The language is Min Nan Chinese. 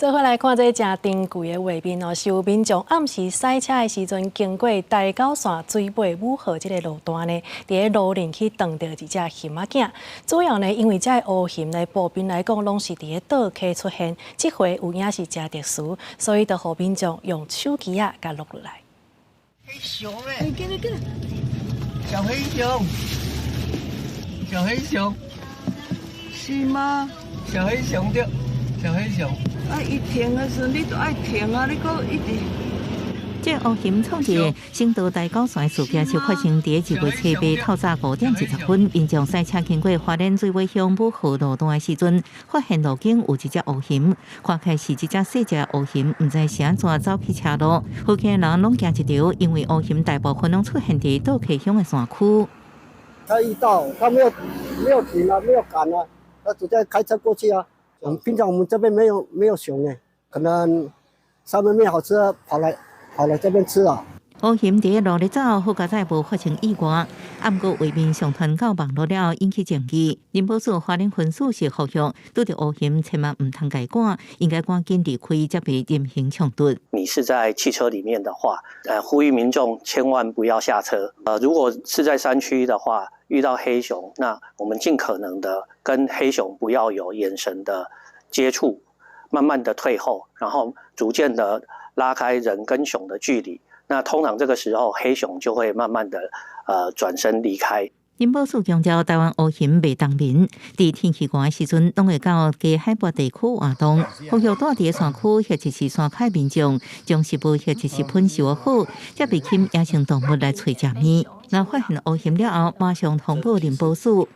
做伙來看這個誠珍貴的畫面哦，是有民眾暗時駛車的時陣，經過台九線水尾五號這個路段呢，佇咧路面去撞著一隻熊仔囝。主要呢，因為這个烏熊呢，普遍來講攏是佇咧倒溪出現，這回有影是誠特殊，所以就予民眾用手機仔共錄落來。黑熊欸！小黑熊，小黑熊，是嗎？小黑熊對，小黑熊。啊！伊停的時陣，你就愛停啊！你閣一直。這烏熊創一個省道台九線事件，就發生佇1月初八透早5點20分，民眾駛車經過花蓮水尾鄉五號路段的時陣，發現路肩有一隻烏熊，看起來是一隻細隻烏熊，毋知是按怎走去車路，附近的人攏驚一趒，因為烏熊大部分攏出現佇倒溪鄉的山區。他一到，他沒有停啊，沒有趕啊，他直接開車過去啊。平常我們這邊沒有熊誒，可能上面沒好吃，跑來這邊吃啊。烏熊佇路咧走，好佳哉無發生意外。啊，毋過畫面上傳到網路了後，引起爭議。林保署花蓮分署是呼籲，拄著烏熊千萬毋通共伊趕，應該趕緊離開，才袂人形衝突。你是在汽車裡面的話，呼籲民眾千萬不要下車。如果是在山區的話，遇到黑熊，那我們盡可能的跟黑熊不要有眼神的接觸，慢慢的退後，然後逐漸的拉開人跟熊的距離。那通常這個時候，黑熊就會慢慢的轉身離開。林保署強調，台灣烏熊袂冬眠，佇天氣寒的時陣，攏會到低海拔地區活動。呼籲蹛佇山區或者是山跤民眾，將食物或者是噴收好，才袂吸野生動物來揣食物。若發現烏熊了後，馬上通報林保署。